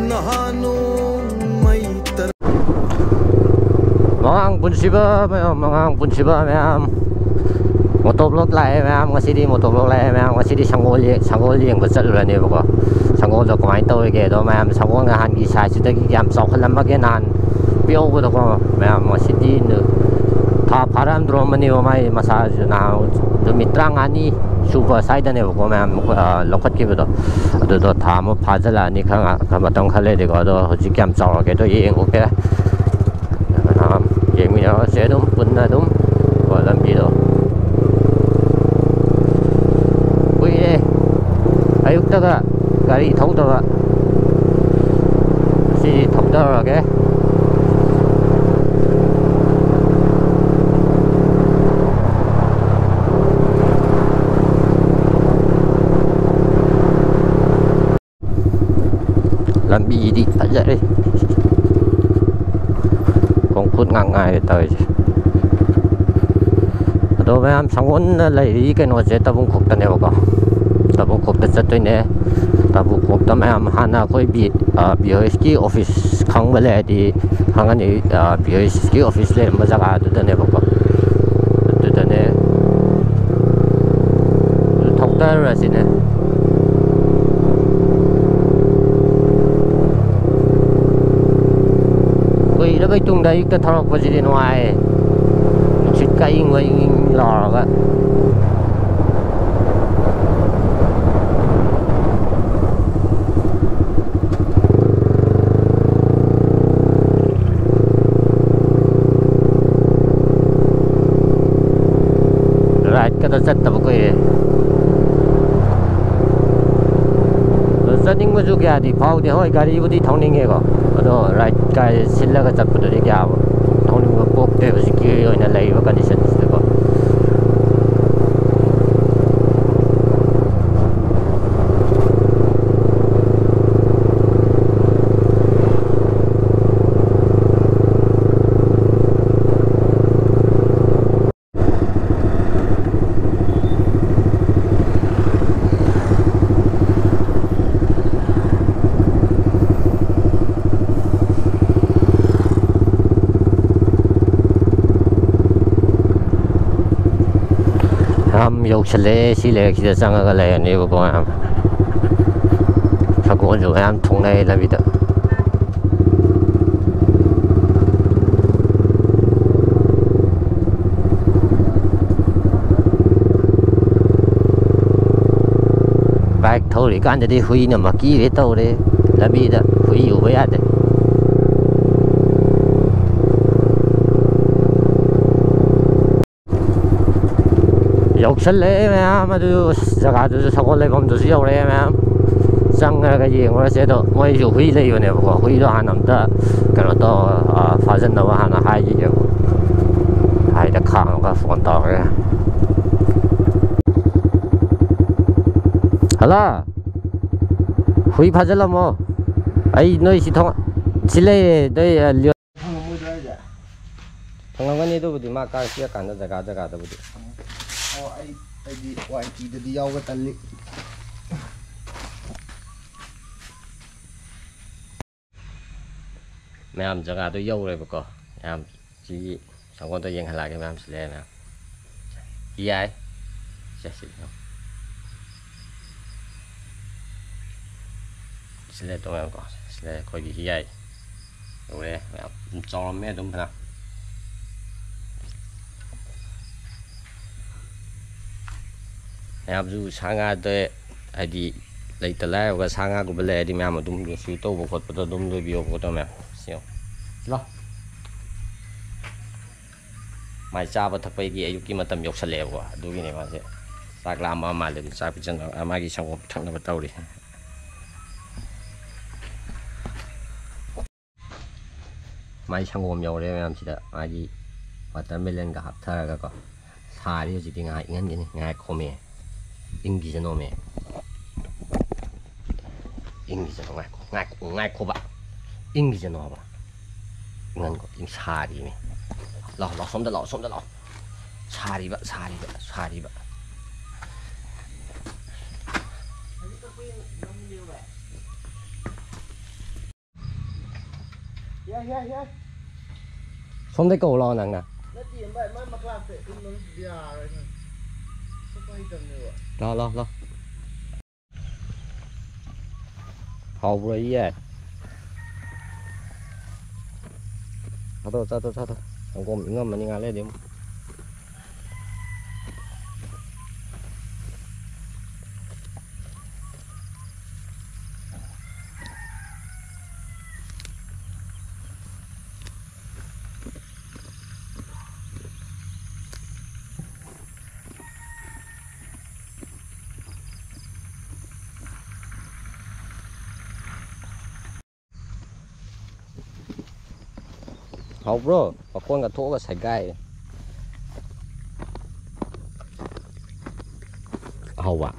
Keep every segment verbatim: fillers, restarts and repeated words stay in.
ꯅꯍꯥꯟ ꯅꯣꯡꯃꯩ ꯇꯔꯥ ꯃꯉꯥꯡ ꯄꯨꯟꯁꯤꯕ ꯃꯌꯥꯝ, ꯃꯉꯥꯡ ꯄꯨꯟꯁꯤꯕ ꯃꯌꯥꯝ, ꯃꯣꯇꯣꯕ꯭ꯂꯣꯛ ꯂꯥꯛꯑꯦ ꯃꯌꯥꯝ꯫ ꯉꯁꯤꯗꯤ ꯃꯣꯇꯣꯕ꯭ꯂꯣꯛ ꯂꯥꯛꯑꯦ ꯃꯌꯥꯝ꯫ ꯉꯁꯤꯗꯤ ꯁꯪꯒꯣꯜ ꯌꯦ-, ꯁꯪꯒꯣꯜ ꯌꯦꯡꯕ ꯆꯠꯂꯨꯔꯅꯦꯕꯀꯣ꯫ ꯁꯪꯒꯣꯜꯗꯣ ꯀꯃꯥꯏꯅ ꯇꯧꯔꯤꯒꯦ ꯑꯗꯣ ꯃꯌꯥꯝ, ꯁꯪꯒꯣꯜ ꯅꯍꯥꯟꯒꯤ ꯁꯥꯏꯖꯇꯨꯗꯒꯤ ꯌꯥꯝ ꯆꯥꯎꯈꯠꯂꯝꯃꯒꯦ ꯅꯍꯥꯟ ꯄꯤꯍꯧꯕꯗꯀꯣ ꯃꯌꯥꯝ꯫ ꯉꯁꯤꯗꯤ ꯅꯨ-, ꯊꯥ ꯐꯥꯔꯛꯑꯝꯗ꯭ꯔꯣꯃꯅꯦꯕ ꯃꯥꯏ ꯃꯁꯥꯁꯤꯁꯨ꯫ ꯅꯍꯥꯟ ꯅꯨꯃꯤꯠ ꯇꯔꯥꯃꯉꯥꯅꯤ ꯁꯨꯕ ꯁ꯭ꯋꯥꯏꯗꯅꯦꯕꯀꯣ ꯃꯌꯥꯝ, ꯑ, ꯂꯧꯈꯠꯈꯤꯕꯗꯣ꯫ ꯑꯗꯨꯗꯣ ꯊꯥ ꯑꯃ ꯐꯥꯖꯤꯜꯂꯛꯑꯅꯤ ꯈꯔ ꯉꯥ-, ꯈꯔ ꯃꯇꯝ ꯈꯔ ꯂꯩꯔꯗꯤꯀꯣ꯫ ꯑꯗꯣ ꯍꯧꯖꯤꯛ ꯀꯌꯥꯝ ꯆꯥꯎꯔꯒꯦꯗꯣ ꯌꯦꯡꯉꯨꯒꯦ꯫ ꯑ, ꯌꯦꯡꯃꯤꯟꯅꯔꯁꯦ ꯑꯗꯨꯝ ꯄꯨꯟꯅ ꯑꯗꯨꯝ ꯀꯣ ꯂꯝꯕꯤꯗꯣ꯫ ꯀꯨꯏꯔꯦ ꯑꯌꯨꯛꯇꯒ ꯒꯥꯔꯤ ꯊꯧꯗꯕ꯫ ꯁꯤ ꯊꯧꯗꯔꯒꯦ꯫ ꯂꯝꯕꯤꯗꯤ ꯐꯖꯔꯦ꯫ ꯈꯣꯡꯈꯨꯠ ꯉꯥꯛ ꯉꯥꯏꯔꯦ ꯇꯧꯔꯤꯁꯦ꯫ ꯑꯗꯣ ꯃꯌꯥꯝ, ꯁꯪꯒꯣꯟꯅ ꯂꯩꯔꯤ ꯀꯩꯅꯣꯁꯦ ꯇꯥꯕꯨꯡꯈꯣꯛꯇꯅꯦꯕꯀꯣ꯫ ꯇꯥꯕꯨꯡꯈꯣꯛꯇ ꯆꯠꯇꯣꯏꯅꯦ꯫ ꯇꯥꯕꯨꯡꯈꯣꯛꯇ ꯃꯌꯥꯝ ꯍꯥꯟꯅ ꯑꯩꯈꯣꯏ ꯕꯤ-, ꯑ, ꯕꯤ ꯑꯣ ꯑꯦꯁꯀꯤ ꯑꯣꯐꯤꯁ ꯈꯪꯕ ꯂꯩꯔꯗꯤ ꯈꯪꯉꯅꯤ꯫ ꯑ, ꯕꯤ ꯑꯣ ꯑꯦꯁꯀꯤ ꯑꯣꯐꯤꯁ ꯂꯩꯔꯝꯕ ꯖꯒꯥꯗꯨꯗꯅꯦꯕꯀꯣ꯫ ꯑꯗꯨꯗꯅꯦ꯫ ꯑꯗꯨ ꯊꯧꯗꯔꯨꯔꯁꯤꯅꯦ꯫ ꯀꯨꯏꯔꯕꯩ ꯇꯨꯡꯗ ꯑꯌꯨꯛꯇ ꯊꯧꯔꯛꯄꯁꯤꯗꯤ ꯅꯨꯡꯉꯥꯏ꯫ ꯅꯨꯡꯁꯤꯠꯀ ꯑꯏꯪꯕ ꯏꯪ ꯏꯪ ꯂꯥꯎꯔꯒ꯫ ꯔꯥꯏꯗꯀꯗꯣ ꯆꯠꯇꯕ ꯀꯨꯏꯔꯦ꯫ ꯑꯗꯣ ꯆꯠꯅꯤꯡꯕꯁꯨ ꯀꯌꯥꯗꯤ ꯐꯥꯎꯗꯦ꯫ ꯍꯣꯏ, ꯒꯥꯔꯤꯕꯨꯗꯤ ꯊꯧꯅꯤꯡꯉꯦꯀꯣ, ꯑꯗꯣ ꯔꯥꯏꯗꯀ ꯁꯤꯜꯂꯒ ꯆꯠꯄꯗꯨꯗꯤ ꯀꯌꯥ ꯊꯧꯅꯤꯡꯕ ꯄꯣꯛꯇꯦ ꯍꯧꯖꯤꯛꯀꯤ ꯑꯣꯏꯅ ꯂꯩꯔꯤꯕ ꯀꯟꯗꯤꯁꯟꯁꯤꯗꯀꯣ꯫ ꯌꯥꯝ ꯌꯧꯁꯜꯂꯛꯑꯦ꯫ ꯁꯤ ꯂꯩꯔꯛꯁꯤꯗ ꯆꯪꯉꯒ ꯂꯩꯔꯅꯦꯕꯀꯣ ꯃꯌꯥꯝ꯫ ꯁꯒꯣꯜꯁꯨ ꯃꯌꯥꯝ ꯊꯣꯡꯅꯩ ꯂꯝꯕꯤꯗ꯫ ꯕꯥꯏꯛ ꯊꯧꯔꯤꯀꯥꯟꯗꯗꯤ ꯍꯨꯏꯅ ꯃꯀꯤꯔꯦ ꯇꯧꯔꯦ꯫ ꯂꯝꯕꯤꯗ ꯍꯨꯏ ꯎꯕ ꯌꯥꯗꯦ꯫ ꯌꯧꯁꯜꯂꯛꯑꯦ ꯃꯌꯥꯝ꯫ ꯑꯗꯨ ꯖꯒꯥꯗꯨꯁꯨ, ꯁꯒꯣꯜ ꯂꯩꯐꯝꯗꯨꯁꯨ ꯌꯧꯔꯛꯑꯦ ꯃꯌꯥꯝ꯫ ꯆꯪꯉꯒ ꯌꯦꯡꯉꯨꯔꯁꯦ꯫ ꯑꯗꯣ ꯃꯣꯏꯁꯨ ꯍꯨꯏ ꯂꯩꯕꯅꯦꯕꯀꯣ, ꯍꯨꯏꯗꯣ ꯍꯥꯟꯅ ꯑꯝꯇ ꯀꯩꯅꯣ ꯇꯧ, ꯑ, ꯐꯥꯖꯤꯟꯅꯕ ꯍꯥꯟꯅ ꯍꯥꯏꯈꯤꯒꯦꯕ꯫ ꯍꯥꯏꯗ ꯈꯥꯝꯃꯒ ꯐꯣꯟ ꯇꯧꯔꯒ꯫ ꯍꯜꯂꯣ꯫ ꯍꯨꯏ ꯐꯥꯖꯤꯜꯂꯝꯃꯣ꯫ ꯑꯩ ꯅꯣꯏ ꯁꯤ ꯊꯣꯡ-, ꯁꯤ ꯂꯩꯔꯦ꯫ ꯅꯣꯏ, ꯑ, ꯂꯤꯑꯣ-, ꯐꯪꯉꯝꯒꯅꯤ ꯑꯗꯨꯕꯨꯗꯤ, ꯃꯥ ꯀꯥꯔ ꯄꯤꯔꯀꯥꯟꯗ ꯖꯒꯥ ꯖꯒꯥꯗꯕꯨꯗꯤ꯫ ꯑꯣ, ꯑꯩ, ꯑꯩꯗꯤ ꯋꯥꯏ ꯇꯤꯗꯗꯤ ꯌꯥꯎꯕ ꯇꯜꯂꯤ꯫ ꯃꯌꯥꯝ ꯖꯒꯥꯗꯣ ꯌꯧꯔꯦꯕꯀꯣ꯫ ꯃꯌꯥꯝ ꯁꯤꯒꯤ ꯁꯪꯒꯣꯟꯗꯣ ꯌꯦꯡꯍꯜꯂꯛꯑꯒꯦ ꯃꯌꯥꯝ꯫ ꯁꯤ ꯂꯩꯔꯦ ꯃꯌꯥꯝ꯫ ꯌꯥꯏ꯫ ꯁꯦ, ꯁꯤ ꯌꯦꯡꯉꯣ꯫ ꯁꯤ ꯂꯩꯔꯦ ꯃꯌꯥꯝ ꯀꯣ꯫ ꯁꯤ ꯂꯩꯔꯦ ꯑꯩꯈꯣꯏꯒꯤ ꯍꯤꯌꯥꯏ꯫ ꯌꯧꯔꯦ ꯃꯌꯥꯝ꯫ ꯑꯗꯨꯝ ꯆꯥꯎꯔꯝꯃꯦ ꯑꯗꯨꯝ ꯐꯅ꯫ ꯃꯌꯥꯝꯁꯨ ꯁꯥ ꯉꯥꯗ ꯍꯥꯏꯗꯤ ꯂꯩꯇ ꯂꯥꯏꯔꯕ ꯁꯥ ꯉꯥꯒꯨꯝꯕ ꯂꯩꯔꯗꯤ ꯃꯌꯥꯝ ꯑꯗꯨꯝ ꯔꯦꯁꯀ꯭ꯌꯨ ꯇꯧꯕ ꯈꯣꯠꯄꯗꯣ ꯑꯗꯨꯝ ꯂꯣꯏꯕꯤꯌꯣꯕꯀꯣ ꯃꯌꯥꯝ꯫ ꯁꯤ ꯌꯦꯡꯉꯣ꯫ ꯂꯥꯎ꯫ ꯃꯥꯏ ꯆꯥꯕ ꯊꯛꯄꯒꯤ ꯑꯌꯨꯛꯀꯤ ꯃꯇꯝ ꯌꯧꯁꯜꯂꯛꯑꯦꯕꯀꯣ, ꯑꯗꯨꯒꯤꯅꯦ ꯃꯥꯁꯦ ꯆꯥꯛ ꯂꯥꯝꯕ ꯃꯥꯜꯂꯦ꯫ ꯑꯗꯨ ꯆꯥꯛ ꯄꯤꯖꯅꯕ, ꯃꯥꯒꯤ ꯁꯪꯒꯣꯝ ꯊꯛꯅꯕ ꯇꯧꯔꯤ꯫ ꯃꯥꯏ ꯁꯪꯒꯣꯝ ꯌꯧꯔꯦ ꯃꯌꯥꯝꯁꯤꯗ, ꯃꯥꯒꯤ ꯋꯥꯇꯔꯃꯦꯂꯟꯒ ꯍꯥꯞꯊꯔꯒꯀꯣ꯫ ꯁꯥꯔꯤ ꯍꯧꯖꯤꯛꯇꯤ, ꯉꯥꯏꯍꯥꯛ ꯏꯪꯍꯟꯒꯅꯤ, ꯉꯥꯏꯈꯣꯃꯦ꯫ ꯏꯪꯈꯤꯁꯅꯣꯃꯦ꯫ ꯏꯪꯈꯤꯁꯅꯣ, ꯉꯥꯏꯈꯣ, ꯉꯥꯏꯈꯣ, ꯉꯥꯏꯈꯣꯕ꯫ ꯏꯪꯈꯤꯁꯅꯣ ꯍꯥꯏꯕ꯫ ꯏꯪꯍꯟꯈꯣ, ꯏꯪ ꯁꯥꯔꯤꯃꯦ꯫ ꯂꯥꯛꯑꯣ, ꯂꯥꯛꯑꯣ, ꯁꯣꯝꯗ ꯂꯥꯛꯑꯣ, ꯁꯣꯝꯗ ꯂꯥꯛꯑꯣ꯫ ꯁꯥꯔꯤꯕ, ꯁꯥꯔꯤꯕ, ꯁꯥꯔꯤꯕ꯫ ꯌꯥꯏ, ꯌꯥꯏ, ꯌꯥꯏ꯫ ꯁꯣꯝꯗꯩ ꯀꯧ ꯂꯥꯛꯑꯣ ꯅꯪꯅ꯫ ꯅꯠꯇꯦ, ꯚꯥꯏ, ꯃꯥ ꯃꯈꯥ ꯂꯥꯛꯇꯦ꯫ ꯌꯥꯔꯣꯏ ꯅꯪ꯫ ꯂꯥꯎ, ꯂꯥꯎ, ꯂꯥꯎ꯫ ꯍꯥꯎꯕ꯭ꯔꯣ, ꯏꯌꯦ? ꯆꯥꯊꯣꯛ, ꯆꯥꯊꯣꯛ, ꯆꯥꯊꯣꯛ꯫ ꯁꯪꯒꯣꯝ ꯏꯪꯉꯝꯃꯅꯤ ꯉꯥꯛ ꯂꯩꯔꯗꯤ ꯑꯃꯨꯛ꯫ ꯍꯥꯎꯕ꯭ꯔꯣ? ꯃꯈꯣꯟꯒ ꯊꯣꯛꯑꯒ ꯁꯦꯒꯥꯏ꯫ ꯍꯥꯎꯕ꯫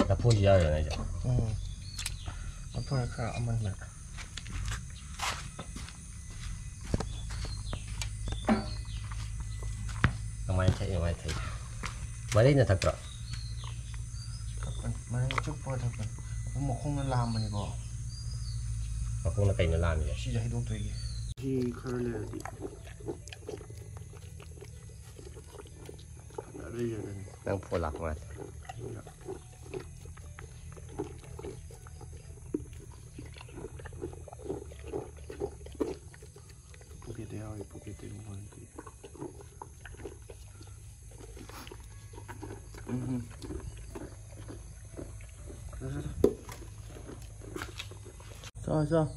ꯂꯐꯣꯏꯁꯨ ꯌꯥꯎꯔꯤꯔꯣ ꯅꯣꯏꯁꯦ? ꯎꯝ꯫ ꯂꯐꯣꯏ ꯈꯔ ꯑꯃꯅ꯫ ꯀꯃꯥꯏꯅ ꯊꯛꯏ, ꯀꯃꯥꯏꯅ ꯊꯛꯏ? ꯃꯔꯩꯅ ꯊꯛꯄ꯭ꯔꯣ? ꯊꯛꯄꯅꯤ꯫ ꯃꯔꯩ ꯆꯨꯞꯄꯒ ꯊꯛꯄꯅꯤ꯫ ꯑꯗꯨꯝ ꯃꯈꯣꯡꯅ ꯂꯥꯝꯕꯅꯤꯀꯣ꯫ ꯃꯈꯣꯡꯅ ꯀꯩꯅꯣ ꯂꯥꯝꯃꯤꯁꯦ? ꯁꯤꯁꯦ ꯍꯩꯗꯣꯛꯇꯣꯏꯒꯤ꯫ ꯁꯤ ꯈꯔ ꯂꯩꯔꯗꯤ ꯐꯖꯔꯦ ꯑꯗꯨꯅꯤ꯫ ꯅꯪ ꯐꯣꯟ ꯂꯥꯛꯄ ꯃꯥꯜꯂꯦ꯫ ꯄꯣꯀꯦꯠꯇ ꯌꯥꯎꯔꯤ, ꯄꯣꯀꯦꯠꯇ ꯌꯥꯎꯔꯤ꯫ ꯎꯝ꯫ ꯆꯥꯎ, ꯆꯥꯎ꯫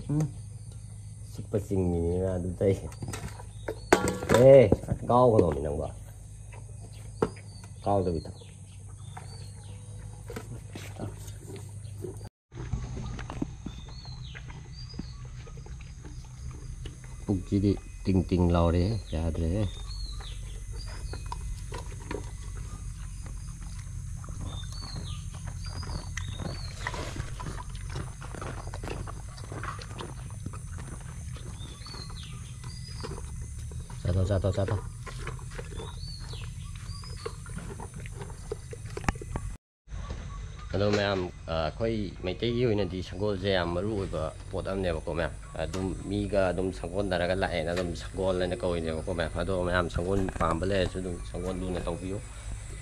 ꯎꯝ꯫ ꯁꯤꯛꯄ ꯆꯤꯡꯉꯤꯅꯤꯅ ꯑꯗꯨ ꯇꯩ꯫ ꯑꯦ, ꯀꯥꯎꯒꯅꯣꯃꯤ ꯅꯪꯕꯣ꯫ ꯀꯥꯎꯗꯕꯤ ꯊꯛ꯫ ꯄꯨꯛꯁꯤꯗꯤ ꯇꯤꯡ ꯇꯤꯡ ꯂꯥꯎꯔꯦꯍꯦ, ꯌꯥꯗ꯭ꯔꯦꯍꯦ꯫ ꯆꯥꯊꯣꯛ, ꯆꯥꯊꯣꯛ꯫ ꯑꯗꯣ ꯃꯌꯥꯝ, ꯑ, ꯑꯩꯈꯣꯏ ꯃꯩꯇꯩꯒꯤ ꯑꯣꯏꯅꯗꯤ ꯁꯒꯣꯜꯁꯦ ꯌꯥꯝ ꯃꯔꯨ ꯑꯣꯏꯕ ꯄꯣꯠ ꯑꯃꯅꯦꯕꯀꯣ ꯃꯌꯥꯝ꯫ ꯑꯗꯨꯝ ꯃꯤꯒ ꯑꯗꯨꯝ ꯁꯒꯣꯜꯅꯔꯒ ꯂꯥꯛꯑꯦꯅ ꯑꯗꯨꯝ ꯁꯒꯣꯜ ꯍꯥꯏꯅ ꯀꯧꯔꯤꯅꯦꯕꯀꯣ ꯃꯌꯥꯝ꯫ ꯑꯗꯣ ꯃꯌꯥꯝ ꯁꯒꯣꯜ ꯄꯥꯝꯕ ꯂꯩꯔꯁꯨ ꯑꯗꯨꯝ ꯁꯒꯣꯜ ꯂꯨꯅ ꯇꯧꯕꯤꯌꯨ꯫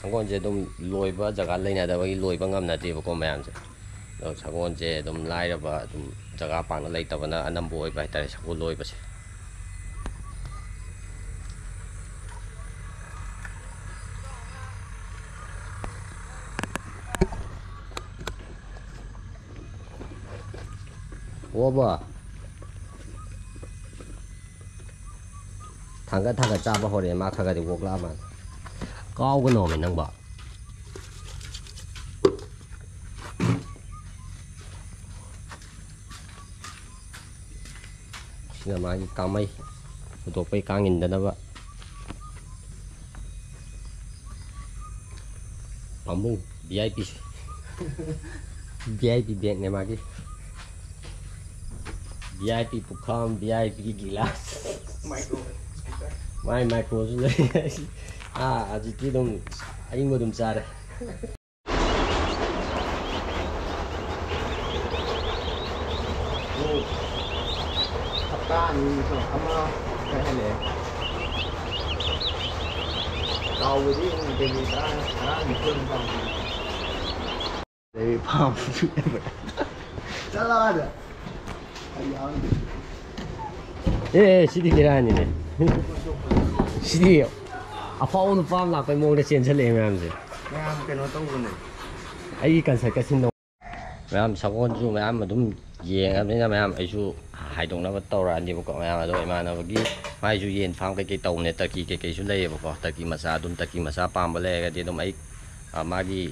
ꯁꯒꯣꯜꯁꯦ ꯑꯗꯨꯝ ꯂꯣꯏꯕ ꯖꯒꯥ ꯂꯩꯅꯗꯕꯒꯤ ꯂꯣꯏꯕ ꯉꯝꯅꯗꯦꯕꯀꯣ ꯃꯌꯥꯝꯁꯦ꯫ ꯑꯗꯣ ꯁꯒꯣꯜꯁꯦ ꯑꯗꯨꯝ ꯂꯥꯏꯔꯕ, ꯑꯗꯨꯝ ꯖꯒꯥ ꯄꯥꯛꯅ ꯂꯩꯇꯕꯅ ꯑꯅꯝꯕ ꯑꯣꯏꯕ ꯍꯥꯏꯇꯥꯔꯦ ꯁꯒꯣꯜ ꯂꯣꯏꯕꯁꯦ꯫ ꯑꯣꯕ꯫ ꯊꯥꯡꯒꯠ ꯊꯥꯡꯒꯠ ꯆꯥꯕ ꯍꯧꯔꯛꯑꯦ, ꯃꯥ ꯈꯔ ꯈꯔꯗꯤ ꯑꯣꯛꯂꯛꯑ ꯃꯥꯜꯂꯦ꯫ ꯀꯥꯎꯒꯅꯣꯃꯦ ꯅꯪꯕꯣ꯫ ꯁꯤꯅ ꯃꯥꯒꯤ ꯀꯥꯡꯃꯩ ꯄꯨꯊꯣꯛꯄꯩ ꯀꯥꯡ ꯏꯟꯗꯅꯕ꯫ ꯄꯥꯝꯕꯨꯡ V I P. V I P ꯕꯦꯒꯅꯦ ꯃꯥꯒꯤ꯫ ꯚꯤ ꯑꯥꯏ ꯄꯤ ꯄꯨꯈꯝ, ꯚꯤ ꯑꯥꯏ ꯄꯤ ꯒꯤꯂꯥꯁ꯫ ꯃꯥꯏ ꯃꯥꯏꯀ꯭ꯔꯣꯁꯨ ꯂꯩ꯫ ꯑꯥ, ꯍꯧꯖꯤꯛꯇꯤ ꯑꯗꯨꯝ ꯑꯏꯪꯕ ꯑꯗꯨꯝ ꯆꯥꯔꯦ꯫ ꯍꯞꯇꯥ ꯑꯅꯤ ꯁꯨ-, ꯑꯃ ꯈꯔ ꯍꯦꯜꯂꯛꯑꯦ꯫ ꯆꯥꯎꯕꯗꯤ ꯑꯃꯨꯛ ꯀꯦꯖꯤ ꯇꯔꯥ, ꯇꯔꯥꯅꯤꯊꯣꯏ ꯑꯗꯨꯝ ꯆꯥꯎꯕꯅꯤ꯫ ꯑꯗꯩ ꯐꯥꯝ ꯆꯠꯂꯣ ꯑꯥꯗ꯫ ꯑꯩ ꯌꯥꯎꯗꯦ꯫ ꯑꯦ, ꯑꯦ, ꯁꯤꯗꯤ ꯕꯦꯔꯥꯅꯤꯅꯦ꯫ ꯁꯤꯗꯤ ꯑꯐꯥꯎꯕ ꯅꯨꯄꯥ ꯑꯃ ꯂꯥꯛꯄꯩ ꯃꯑꯣꯡꯗ ꯆꯦꯟꯁꯜꯂꯛꯑꯦ ꯃꯌꯥꯝꯁꯦ꯫ ꯃꯌꯥꯝ ꯀꯩꯅꯣ ꯇꯧꯕꯅꯦ꯫ ꯑꯩꯒꯤ ꯀꯟꯁꯔꯠꯀ ꯁꯤꯟꯗꯧ꯫ ꯃꯌꯥꯝ ꯁꯒꯣꯜꯁꯨ ꯃꯌꯥꯝ ꯑꯗꯨꯝ ꯌꯦꯡꯉꯕꯅꯤꯅ ꯃꯌꯥꯝ ꯑꯩꯁꯨ ꯍꯥꯏꯗꯣꯛꯅꯕ ꯇꯧꯔꯛꯑꯅꯤꯕꯀꯣ꯫ ꯃꯌꯥꯝ ꯑꯗꯣ ꯏꯃꯥꯟꯅꯕꯒꯤ ꯃꯥꯏꯁꯨ ꯌꯦꯟ ꯐꯥꯝ ꯀꯩꯀꯩ ꯇꯧꯕꯅꯦ, ꯇꯔꯀꯤ ꯀꯩꯀꯩꯁꯨ ꯂꯩꯌꯦꯕꯀꯣ꯫ ꯇꯔꯀꯤ ꯃꯆꯥ ꯑꯗꯨꯝ, ꯇꯔꯀꯤ ꯃꯆꯥ ꯄꯥꯝꯕ ꯂꯩꯔꯒꯗꯤ ꯑꯗꯨꯝ ꯑꯩ, ꯑ, ꯃꯥꯒꯤ,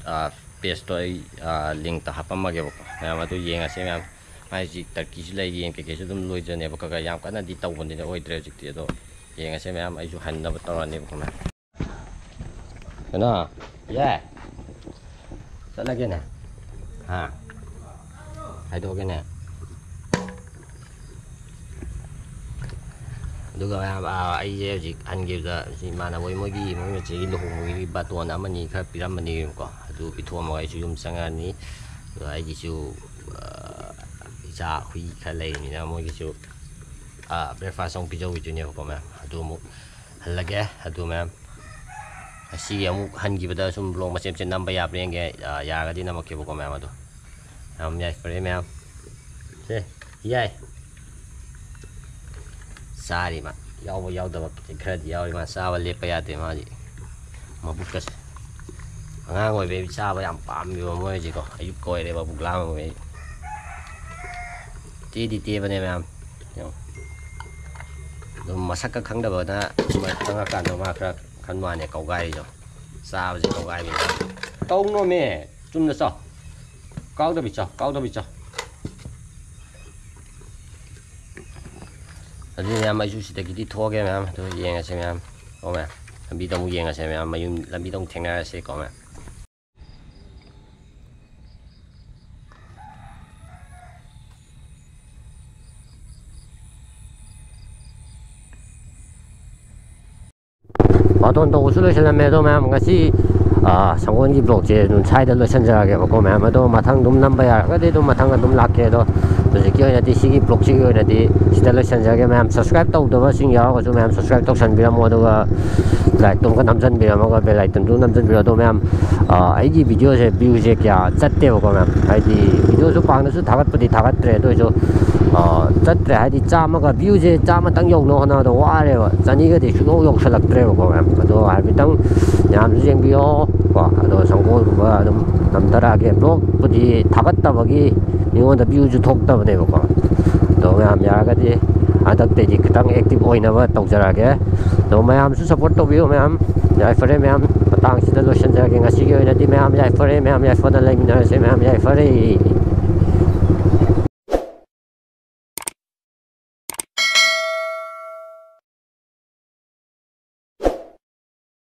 ꯑ, ꯄꯦꯖꯇꯣ ꯑꯩ, ꯑ, ꯂꯤꯡꯇ ꯍꯥꯞꯄꯝꯃꯒꯦꯕꯀꯣ꯫ ꯃꯌꯥꯝ ꯑꯗꯨ ꯌꯦꯡꯉꯁꯦ ꯃꯌꯥꯝ꯫ ꯃꯥꯏꯁꯤ ꯇꯔꯀꯤꯁꯨ ꯂꯩ, ꯌꯦꯟ ꯀꯩꯀꯩꯁꯨ ꯑꯗꯨꯝ ꯂꯣꯏꯖꯅꯦꯕ꯫ ꯈꯔ ꯈꯔ ꯌꯥꯝ ꯀꯟꯅꯗꯤ ꯇꯧꯕꯅꯤꯅ ꯑꯣꯏꯗ꯭ꯔꯦ ꯍꯧꯖꯤꯛꯇꯤ꯫ ꯑꯗꯣ ꯌꯦꯡꯉꯁꯦ ꯃꯌꯥꯝ, ꯑꯩꯁꯨ ꯍꯟꯅꯕ ꯇꯧꯔꯅꯦꯕꯀꯣ ꯃꯌꯥꯝ꯫ ꯀꯩꯅꯣ? ꯌꯥꯏ꯫ ꯆꯠꯂꯒꯦꯅꯦ꯫ ꯍꯥ? ꯍꯥꯏꯗꯣꯛꯑꯒꯦꯅꯦ꯫ ꯑꯗꯨꯒ ꯃꯌꯥꯝ, ꯑꯥ, ꯑꯩꯁꯦ ꯍꯧꯖꯤꯛ ꯍꯟꯈꯤꯕꯗ ꯁꯤ ꯏꯃꯥꯟꯅꯕ ꯍꯣꯏ ꯃꯣꯏꯒꯤ, ꯃꯣꯏ ꯃꯆꯦꯒꯤ ꯂꯨꯍꯣꯡꯕꯒꯤ ꯕꯥꯇꯣꯟ ꯑꯃꯅꯤ ꯈꯔ ꯄꯤꯔꯝꯕꯅꯦꯕꯀꯣ, ꯑꯗꯨ ꯄꯤꯊꯣꯛꯑꯝꯃꯒ ꯑꯩꯁꯨ ꯌꯨꯝ ꯆꯪꯉꯛꯑꯅꯤ꯫ ꯑꯗꯨꯒ ꯑꯩꯒꯤꯁꯨ, ꯑꯥ, ꯏꯆꯥ ꯍꯨꯏ ꯈꯔ ꯂꯩꯔꯤꯅꯤꯅ ꯃꯣꯏꯒꯤꯁꯨ, ꯑꯥ, breakfast ꯑꯃꯨꯛ ꯄꯤꯖꯧꯈꯤꯗꯣꯏꯅꯦꯕꯀꯣ ꯃꯌꯥꯝ꯫ ꯑꯗꯨ ꯑꯃꯨꯛ ꯍꯜꯂꯒꯦ꯫ ꯑꯗꯨ ꯃꯌꯥꯝ, ꯉꯁꯤꯒꯤ ꯑꯃꯨꯛ ꯍꯟꯈꯤꯕꯗ ꯁꯨꯝ vlog ꯃꯆꯦꯠ ꯃꯆꯦꯠ ꯅꯝꯕ ꯌꯥꯕ꯭ꯔꯥ ꯌꯦꯡꯒꯦ꯫ ꯑꯥ, ꯌꯥꯔꯒꯗꯤ ꯅꯝꯃꯛꯀꯦꯕꯀꯣ ꯃꯌꯥꯝ꯫ ꯑꯗꯣ ꯌꯥꯝ ꯌꯥꯏꯐꯔꯦ ꯃꯌꯥꯝ꯫ ꯁꯦ, ꯌꯥꯏ꯫ ꯆꯥꯔꯤ ꯃꯥ꯫ ꯌꯥꯎꯕ ꯌꯥꯎꯗꯕ ꯈꯔꯗꯤ ꯌꯥꯎꯔꯤ ꯃꯥ꯫ ꯆꯥꯕ ꯂꯦꯞꯄ ꯌꯥꯗꯦ ꯃꯥꯗꯤ꯫ ꯃꯕꯨꯛꯀꯁꯦ꯫ ꯑꯉꯥꯡ ꯑꯣꯏꯕꯩ ꯆꯥꯕ ꯌꯥꯝ ꯄꯥꯝꯃꯦꯕ ꯃꯣꯏ ꯍꯧꯖꯤꯛꯀꯣ꯫ ꯑꯌꯨꯛꯀ ꯑꯣꯏꯔꯦ ꯃꯕꯨꯛ ꯂꯥꯝꯃꯕꯩ꯫ ꯇꯦꯗꯤ ꯇꯦꯕꯅꯦ ꯃꯌꯥꯝ꯫ ꯌꯦꯡꯉꯣ꯫ ꯑꯗꯨꯝ ꯃꯁꯛꯀ ꯈꯪꯗꯕꯅ ꯈꯪꯉꯀꯥꯟꯗ ꯃꯥ ꯈꯔ ꯈꯟ ꯋꯥꯅꯦ ꯀꯧꯒꯥꯏꯔꯤꯗꯣ꯫ ꯆꯥꯕꯁꯦ ꯀꯧꯒꯥꯏꯕꯅꯦ꯫ ꯇꯧꯅꯣꯃꯦ꯫ ꯆꯨꯝꯅ ꯆꯥꯎ꯫ ꯀꯥꯎꯗꯕꯤ ꯆꯥꯎ, ꯀꯥꯎꯗꯕꯤ ꯆꯥꯎ꯫ ꯑꯗꯨꯗꯤ ꯃꯌꯥꯝ, ꯑꯩꯁꯨ ꯁꯤꯗꯒꯤꯗꯤ ꯊꯣꯛꯑꯒꯦ ꯃꯌꯥꯝ꯫ ꯑꯗꯨ ꯌꯦꯡꯉꯁꯦ ꯃꯌꯥꯝ꯫ ꯀꯣ ꯃꯌꯥꯝ? ꯂꯝꯕꯤꯗ ꯑꯃꯨꯛ ꯌꯦꯡꯉꯁꯦ ꯃꯌꯥꯝ꯫ ꯃꯌꯨꯝ ꯂꯝꯕꯤꯗ ꯑꯃꯨꯛ ꯊꯦꯡꯅꯔꯁꯦꯀꯣ ꯃꯌꯥꯝ꯫ ꯕꯥꯇꯣꯟ ꯇꯧꯕꯁꯨ ꯂꯣꯏꯁꯤꯜꯂꯝꯃꯦ꯫ ꯑꯗꯣ ꯃꯌꯥꯝ, ꯉꯁꯤ, ꯑꯥ, ꯁꯪꯒꯣꯜꯒꯤ vlogꯁꯦ ꯑꯗꯨꯝ ꯁ꯭ꯋꯥꯏꯗ ꯂꯣꯏꯁꯤꯟꯖꯔꯒꯦꯕꯀꯣ ꯃꯌꯥꯝ꯫ ꯑꯗꯣ ꯃꯊꯪ ꯑꯗꯨꯝ ꯅꯝꯕ ꯌꯥꯔꯒꯗꯤ ꯑꯗꯨꯝ ꯃꯊꯪ ꯑꯗꯨꯝ ꯂꯥꯛꯀꯦ꯫ ꯑꯗꯣ ꯍꯧꯖꯤꯛꯀꯤ ꯑꯣꯏꯅꯗꯤ ꯁꯤꯒꯤ vlogꯁꯤꯒꯤ ꯑꯣꯏꯅꯗꯤ ꯁꯤꯗ ꯂꯣꯏꯁꯤꯟꯖꯔꯒꯦ ꯃꯌꯥꯝ꯫ Subscribe ꯇꯧꯗꯕꯁꯤꯡ ꯌꯥꯎꯔꯒꯁꯨ ꯃꯌꯥꯝ subscribe ꯇꯧꯁꯟꯕꯤꯔꯝꯃꯣ꯫ ꯑꯗꯨꯒ like ꯇꯨꯝꯒ ꯅꯝꯖꯟꯕꯤꯔꯝꯃꯒ bell icon ꯗꯨ ꯅꯝꯖꯟꯕꯤꯔꯣ꯫ ꯑꯗꯣ ꯃꯌꯥꯝ, ꯑꯥ, ꯑꯩꯒꯤ videoꯁꯦ viewꯁꯦ ꯀꯌꯥ ꯆꯠꯇꯦꯕꯀꯣ ꯃꯌꯥꯝ꯫ ꯍꯥꯏꯗꯤ videoꯁꯨ ꯄꯥꯛꯅꯁꯨ ꯊꯥꯒꯠꯄꯗꯤ ꯊꯥꯒꯠꯇ꯭ꯔꯦ꯫ ꯑꯗꯨ ꯑꯣꯏꯁꯨ, ꯑꯥ, ꯆꯠꯇ꯭ꯔꯦ꯫ ꯍꯥꯏꯗꯤ ꯆꯥꯝꯃꯒ, viewꯁꯦ ꯆꯥꯝꯃꯇꯪ ꯌꯧꯅꯕ ꯍꯣꯠꯅꯕꯗ ꯋꯥꯔꯦꯕ꯫ ꯆꯅꯤꯒꯗꯤ ꯁꯨꯡꯌꯧ ꯌꯧꯁꯜꯂꯛꯇ꯭ꯔꯦꯕꯀꯣ ꯃꯌꯥꯝ꯫ ꯑꯗꯣ ꯍꯥꯏꯐꯦꯠꯇꯪ ꯃꯌꯥꯝꯁꯨ ꯌꯦꯡꯕꯤꯌꯣ ꯀꯣ꯫ ꯑꯗꯣ ꯁꯪꯒꯣꯜꯒꯨꯝꯕ ꯑꯗꯨꯝ ꯅꯝꯊꯔꯛꯑꯒꯦ꯫ Vlogꯄꯨꯗꯤ ꯊꯥꯒꯠꯇꯕꯒꯤ ꯃꯤꯉꯣꯟꯗ viewꯁꯨ ꯊꯣꯛꯇꯕꯅꯦꯕꯀꯣ꯫ ꯑꯗꯣ ꯃꯌꯥꯝ ꯌꯥꯔꯒꯗꯤ ꯍꯟꯗꯛꯇꯩꯗꯤ ꯈꯤꯇꯪ active ꯑꯣꯏꯅꯕ ꯇꯧꯖꯔꯛꯑꯒꯦ꯫ ꯑꯗꯣ ꯃꯌꯥꯝꯁꯨ support ꯇꯧꯕꯤꯌꯨ ꯃꯌꯥꯝ꯫ ꯌꯥꯏꯐꯔꯦ ꯃꯌꯥꯝ, ꯃꯇꯥꯡꯁꯤꯗ ꯂꯣꯏꯁꯤꯟꯖꯔꯒꯦ ꯉꯁꯤꯒꯤ ꯑꯣꯏꯅꯗꯤ꯫ ꯃꯌꯥꯝ ꯌꯥꯏꯐꯔꯦ, ꯃꯌꯥꯝ ꯌꯥꯏꯐꯅ ꯂꯩꯃꯤꯟꯅꯔꯁꯦ ꯃꯌꯥꯝ꯫ ꯌꯥꯏꯐꯔꯦ꯫